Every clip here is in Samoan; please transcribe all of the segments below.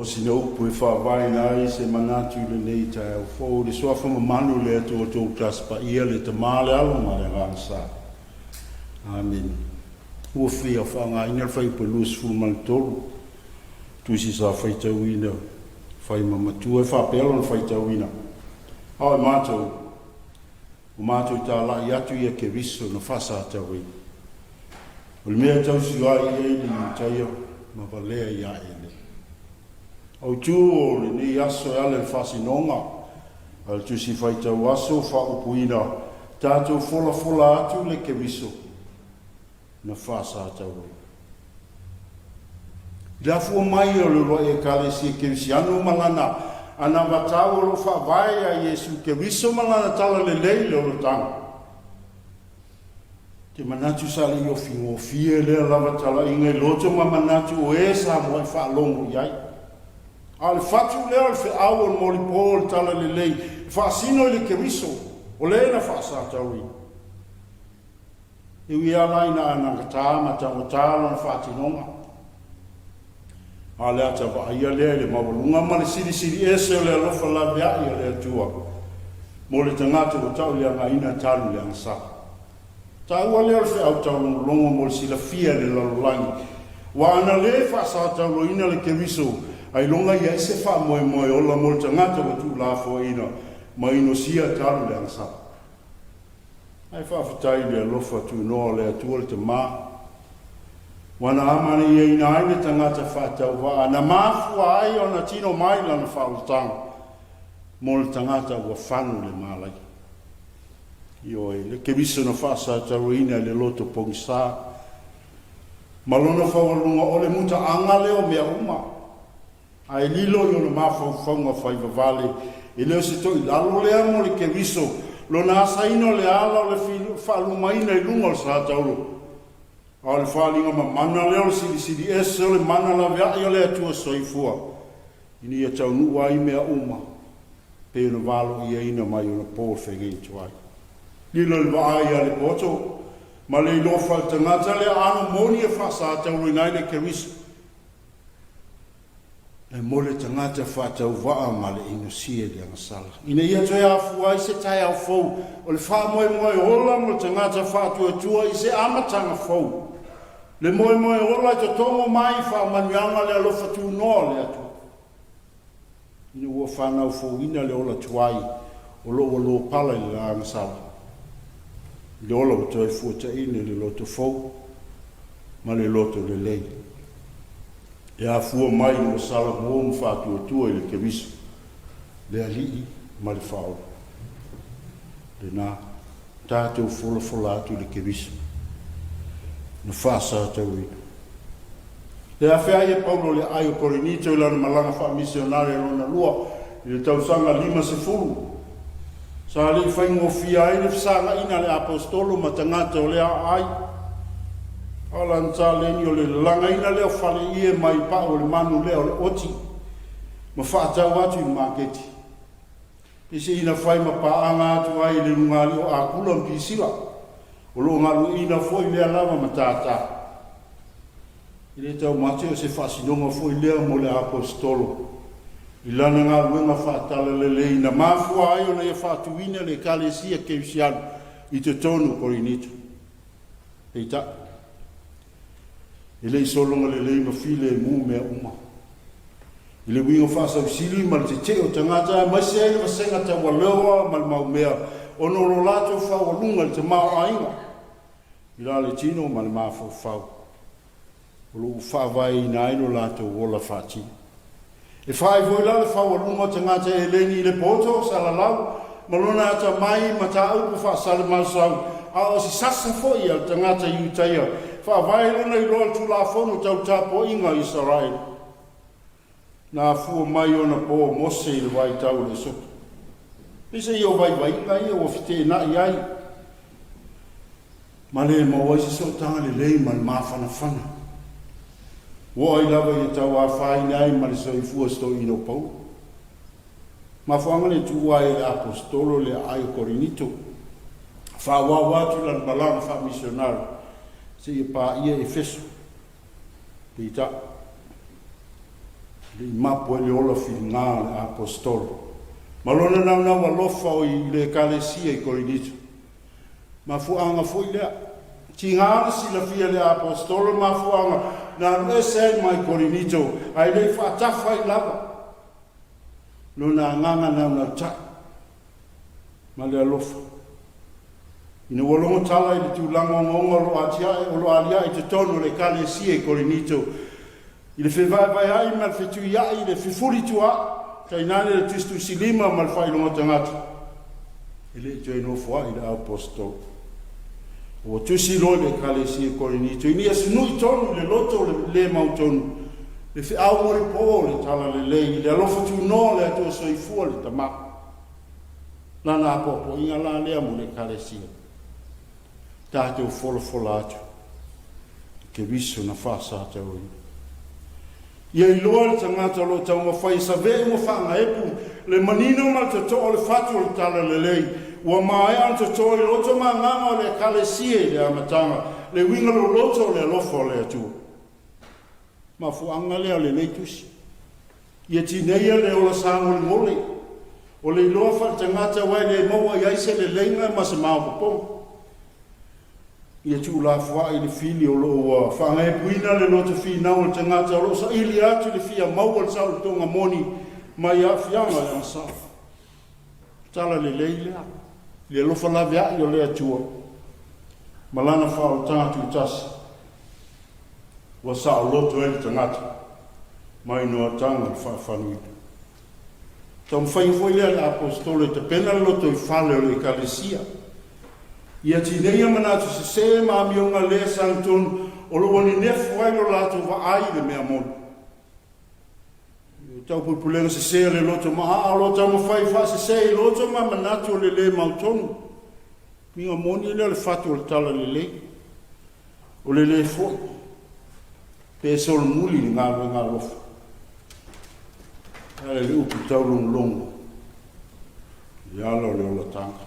O sina upu e faavaeina ai se manatu i lenei taeao fou, le Suafa mamalu o le Atua Toatasi Paia, le Tama, le Alo ma le Agaga Sa. Amene. Ua fia faaaogaina le fuaiupu e 23, tusi sa faitauina fai ma matua e faapea lona faitauina. A o matou, ua matou talai atu ia Keriso na faasatauina. O le mea e tausiuai i ai le Iutaia ma valea ia Eleni. Autu o lenei aso e ala i le faasinoga a le Tusi Faitau Aso faaupuina, tatou folafola atu le Keriso na faasatauina. I le afua mai o le uluai Ekalesia Kerisiano ma lana anavatau o lo o faavae ia Iesu Keriso ma lana talalelei i le olataga, Te manatu sa le i ofigofie lea lava talaiga i loto ma manatu o e sa muai faalogo i ai. A o le fatu lea o le feau o le molipo o le talalelei e faasino i le Keriso, o le na faasatauina. E ui lava la ina anagata ma taugata lona faatinoga, A o le ata vaaia lea i le maualuga ma le silisili ese o le alofa laveai a le Atua mo le tagata ua tauleagaina talu le agasala. Taua lea o le feau taulogologo mo le silafia e le lalolagi, ua ana lē faasatauloina le Keriso ailoga i ai se faamoemoe ola mo le tagata ua tuulafoaiina ma inosia talu le agasala. Ae faafetai i le alofa tunoa o le Atua le Tama, ua na amanaiaina ai le tagata faatauvaa na mafua ai ona tino mai lana faaolataga mo le tagata ua fano le malaia. Ioe, le Keriso na faasatauaina i le loto pogisa ma lona faualuga o le mutaaga lea o mea uma. Ae lilo i ona mafaufauga faivavale, e le o se toilalo lea mo le Keriso, lona asaina o le ala o le faalumaina i luga o le sa taulo, a o le faaaliga mamana lea o le silisili ese o le mana laveai o le Atua Soifua, ina ia taunuu ai mea uma pei ona valoiaina mai ona po fegaituai. Lilo i le vaai a le poto ma le iloa faale-tagata le aano moni e faasatauloina ai le Keriso. E mo le tagata faatauvaa ma le inosia i le agasala, ina ia toe afua ai se taeao fou o le faamoemoe ola mo le tagata faatuatua i se amataga fou. Le moemoe ola e totogo mai i faamanuiaga le alofa tunoa o le Atua. Ina ua fanau fouina le ola tuai o lo o ua lopala i le agasala, i le ola ua toe fuataina i le loto fou ma le loto lelei. E afua mai ua salamo ma faatuatua i le Keriso, le Alii ma le Faaola. Lena, tatou folafola atu i le Keriso, na faasatauina. Le afe ai e Paulo le aai o Korinito i lana malaga faamisionare lona lua i le tausaga 50. Sa le i faigofie ai le fesagaina a le Aposetolo ma tagata o lea aai. A o lana taleni o le lalagaina lea o faleie mai pau o le manu lea o le oti ma faatau atu i le maketi. Peiseai fai ma paaga atu ai i le lugalii o Akula ma Pisila, o lo o galueaiina foi lea lava matata. E le taumate o se faasinoga foi lea mo le Aposetolo i lana galuega faatalalelei na mafua ai ona ia faatuina le Ekalesia Kerisiano i totonu o Korinito. Peitai, e le i sologa lelei ma filemu mea uma. I le uiga faasausili ma le tetee o tagata aemaise ai le vasega taualoa ma le mau mea ona o lo latou faualuga i le tamaoaiga i la le tino ma le mafaufau o lo o faavaeina ai lo latou ola faatino. E fai foi la le faualuga o tagata eleni i le poto salalau ma lona atamai mataupu faasalemasau, a o se sasa foi a le tagata Iutaia faavae lona iloa i le Tulafono tau tapuaiga a Isaraelu. Na afua mai ona po o Mose i le vaitau o le Esoto. Peiseai o vaivaiga ia ua feteenai ai ma le maua ai se sootaga lelei ma le mafanafana. Ua oo ai lava ia tauafaina ai ma le soifua sitoina o Paulo. Mafuaaga le tuua ai e le Aposetolo le aai o Korinito, faaauau atu i lana malaga faamisionare seia paia Efeso. Peitai, Le i mapu ai le ola filiga o le Aposetolo ma lona naunau alofa o i le Ekalesia i Korinito. Mafuaaga foi lea, tiga na silafia e le Aposetolo le mafuaaga na alu ese ai mai Korinito, ae le i faatafa ai lava lona agaga naunautai ma le alofa. Ina ua logo tala i le tulaga ogaoga o lo o atiae, o lo o aliae i totonu o le Ekalesia i Korinito, i le fevaevaeai ma le fetuiai, le fefulituaai, tainane le tusitusilima ma le faailoga tagata, e le i toe nofoai le Aposetolo. Ua tusi loa i le Ekalesia i Korinito, ina ia sunui tonu i le loto o le le mautonu, le feau molipo o le Talalelei, i le alofa tunoa o le Atua Soifua le Tama. Lana apoapoaiga la lea mo le Ekalesia, tatou folafola atu i Keriso na faasatauaina. Ia iloa le tagata o lo o taumafai e save'u ma faagaepu le manino ma le toto'o o le fatu o le Talalelei, ua maea ona toto i loto ma agaga o le Ekalesia i le amataga, le uiga loloto o le alofa o le Atua. Mafuaaga lea o lenei tusi. Ia tineia le ola sagolegole o le iloa faaletagata aua e le maua i ai se leleiga ma se maopoopoga. Ia tuulafoai le fili o lo o ua faagaepuina le loto finau o le tagata o lo o saili atu le fia maua le saolotoga moni mai aafiaga o le agasala. Tala lelei lea i le alofa laveai o le Atua ma lana faaolataga tutasi ua saoloto ai le tagata mai noataga o le faafanuina. Taumafaiga foi lea a le Aposetolo e tapena le lotoifale o le Ekalesia, ia tineia manatu sesē ma amioga le sagatonu o lo o ua nenefu ai lo latou vaai i le mea moni. Taupulepulega sesē o le loto maaa o lo o taumafai faasesē i loto ma manatu o le lē mautonu. Uiga moni lea o le fatu o le Talalelei, o le lē foi pe solomuli i le galuega alofa. E ala i le upu taulogologo i le ala o le olataga.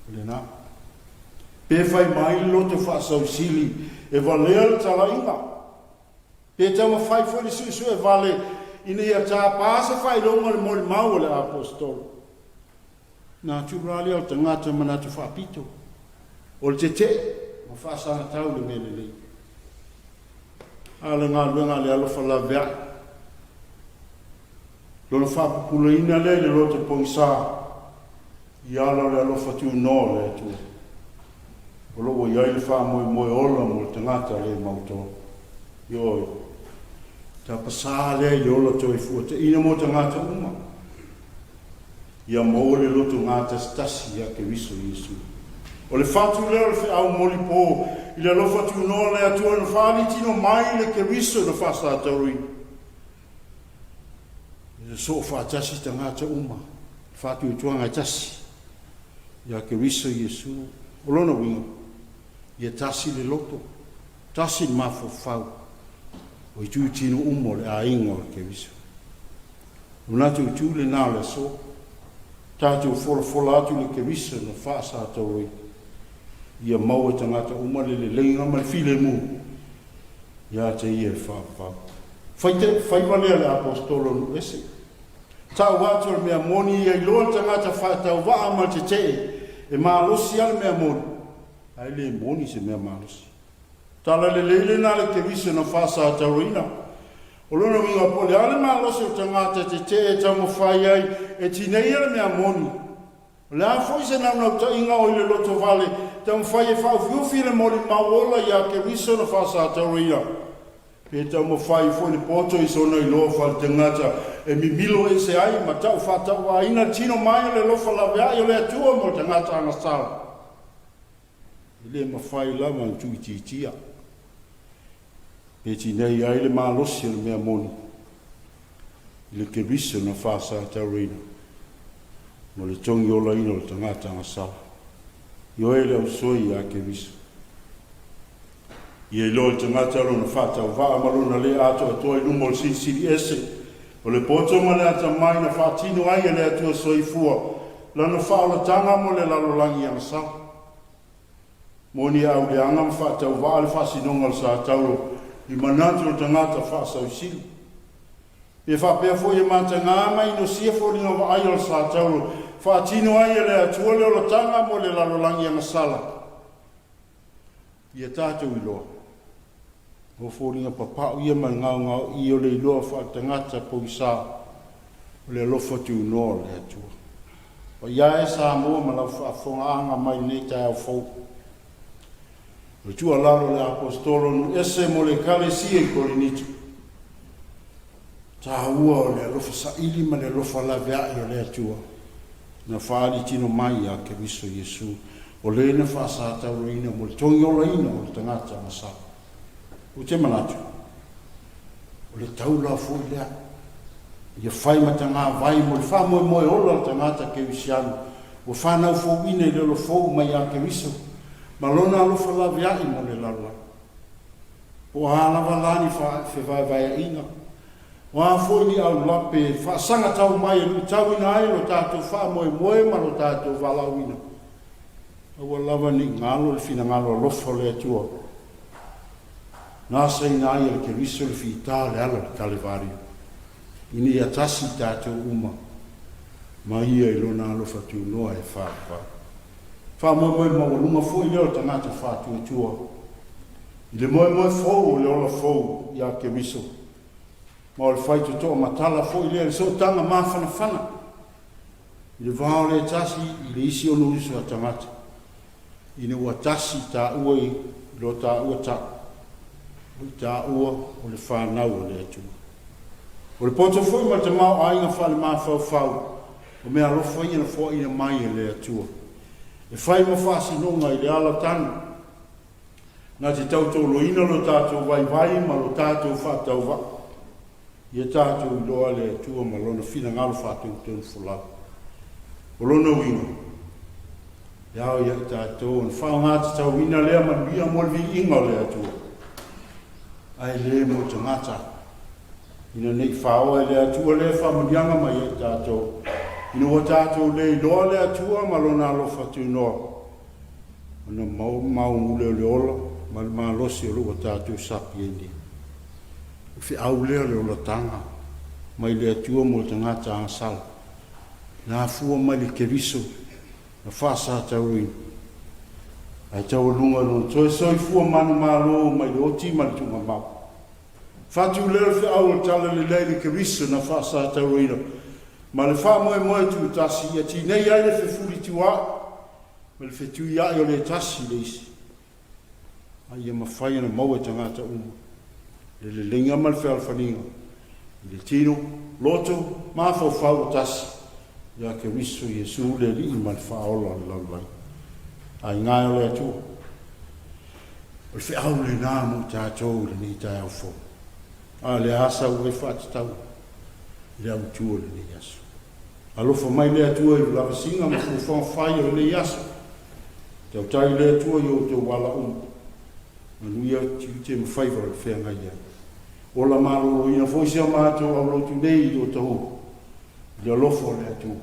O lena. Pe fai mai le loto faasausili e valea le talaiga, pe taumafai foi le suesue vale ina ia tapa se faailoga o le molimau a le Aposetolo. Natura lea o le tagata manatu faapito, o le tetee ma faasagatau le mea lelei. A o le galuega a le alofa laveai, lona faapupulaina lea i le loto pogisa i ala o le alofa tunoa o le Atua, o lo o ua i ai le faamoemoe ola mo le tagata le mautonu. Ioe, tapasā lea i le ola toefuataina mo tagata uma, ia maua le loto gatasitasi ia Keriso Iesu. O le fatu lea o le feau molipo i le alofa tunoa o le Atua na faalitino mai le Keriso na faasatauina. E sosoo faatasi tagata uma, faatuatuaga e tasi ia Keriso Iesu. O lona uiga, ia tasi le loto, tasi le mafaufau o itutino uma o le aiga o le Keriso. O manatu itu lena o le aso, tatou folafola atu le Keriso na faasatauaina, ia maua e tagata uma le leleiga ma le filemu ia te ia e faavavau. Fai faiva lea le Aposetolo o nuu ese. Tau atu o le mea moni ia iloa le tagata faatauvaa ma le tetee e malosi lava le mea moni, ae le moni se mea malosi. Tala lelei lena le Keriso na faasatauaina. O lona uiga po o le a le malosi o le tagata tetee e taumafai ai e tineia le mea moni, o le a foi se naunautaiga o i le lotovale taumafai e faaufiufi le molimau ola ia Keriso na faasatauaina, pe taumafai foi le poto i sona iloa faaletagata e mimilo ese ai ma tau faatauaina le tino mai o le alofa laveai o le Atua mo le tagata agasala. E le mafai lava ona tuuitiitia pe tinei ai le malosi o le mea moni i le Keriso na faasatauaina mo le togiolaina o le tagata agasala. Ioe le ausoi ia Keriso. Ia iloa e le tagata lona faatauvaa ma lona le atoatoa i luma o le Silisili Ese, o le poto ma le atamai na faatino ai e le Atua Soifua lana faaolataga mo le lalolagi agasala. Moni e auleaga ma faatauvaa le faasinoga o le Sataulo i manatu o le tagata faasausili. Pe faapea foi e mataga ma inosia foliga vaaia o le sa-Taulo, faatino ai e le Atua le olataga mo le lalolagi agasala. Ia tatou iloa, o foliga papa'u ia ma le gaogao'i o le iloa faaletagata pogisa o le alofa tunoa o le Atua. Paia e Samoa ma lau faafofogaaga mai lenei taeao fou. O le tuualalo a le Aposetolo nuu ese mo le Ekalesia i Korinito, taua o le alofa saili ma le alofa laveai o le Atua na faaali tino mai ia Keriso Iesu, o le na faasatauroina mo le togiolaina o le tagata agasala. Ou te manatu, o le taula foi lea ia fai ma tagavai mo le faamoemoe ola o le tagata kerisiano ua fanau fouina i le ola fou mai ia Keriso ma lona alofa laveai mo le lalolagi. Po o a lava la ni fevaevaeaiga, o a foi ni aulape e faasagatau mai e luitauina ai lo tatou faamoemoe ma lo tatou valaauina, aua lava ne i galo le finagalo alofa o le Atua na asaina ai e le Keriso le fita o le ala o le Kalevario, ina ia tasi i tatou uma ma Ia i Lona alofa tunoa e faavavau. Faamoemoe maualuga foi lea o le tagata faatuatua i le moemoe fou o le ola fou ia Keriso, ma o le faitotoa matala foi lea i le sootaga mafanafana i le va o le tasi i le isi ona uso a tagata, ina ua tasi taua i lo taua tau, o i taua o le fanau a le Atua. O le poto foi ma le tamaoaiga faalemafaufau o mea alofa ia na foaina mai e le Atua, e fai ma faasinoga i le ala tanu, na te tautoloina lo tatou vaivai ma lo tatou faatauvaa, ia tatou iloa le Atua ma Lona finagalo faatonutonu folau. O lona uiga, e ao ia i tatou ona faaaoga tatauina lea manuia mo le viiga o le Atua, ae le mo tagata, ina ne i faoa e le Atua lea faamanuiaga mai ia i tatou, ina ua tatou le iloa le Atua ma Lona alofa tunoa, ona maumau mule o le ola ma le malosi o lo o ua tatou sapi ai nei. O le feau lea o le olataga mai le Atua mo le tagata agasala, na afua mai le Keriso na faasatauroina, ae taualuga i lona toe soifua manumalo mai le oti ma le tuugamau. Faatu lea o le feau o le Talalelei i le Keriso na faasatauroina ma le faamoemoe tutasi ia tinei ai le fefulitua'i ma le fetuia'i o le tasi i le isi, a ia mafai ona maua e tagata uma le leleiga ma le fealofaniga i le tino, loto, mafaufau o tasi ia Keriso Iesu le Alii ma le Faaola o le lalolagi. Aiga e o le Atua, o le feau lena mo i tatou i lenei taeao fou, a o le a sau ai faatatau i le autu o lenei aso. Alofa mai le Atua i lavasiga ma fuafuaga fai o lenei aso. Tautai le Atua i outou ala uma. Manuia tiute ma faiva o le feagai ai. Ola maloloina foi si a matou aulotu nei i Otahuhu i le alofa o le Atua.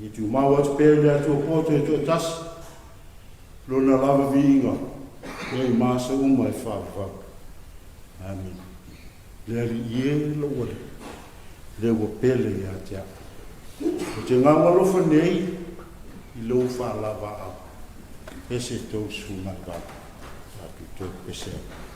Ia tumau atu pea i le Atua poto e toatasi, Lona lava viiga, nei ma aso uma e faavavau. Amene. Le Alii e, lou Alii, lea ua pele ia te au. Ou te gaualofa nei i lou faalavaau. Pese 38. Tatou toe pese ai.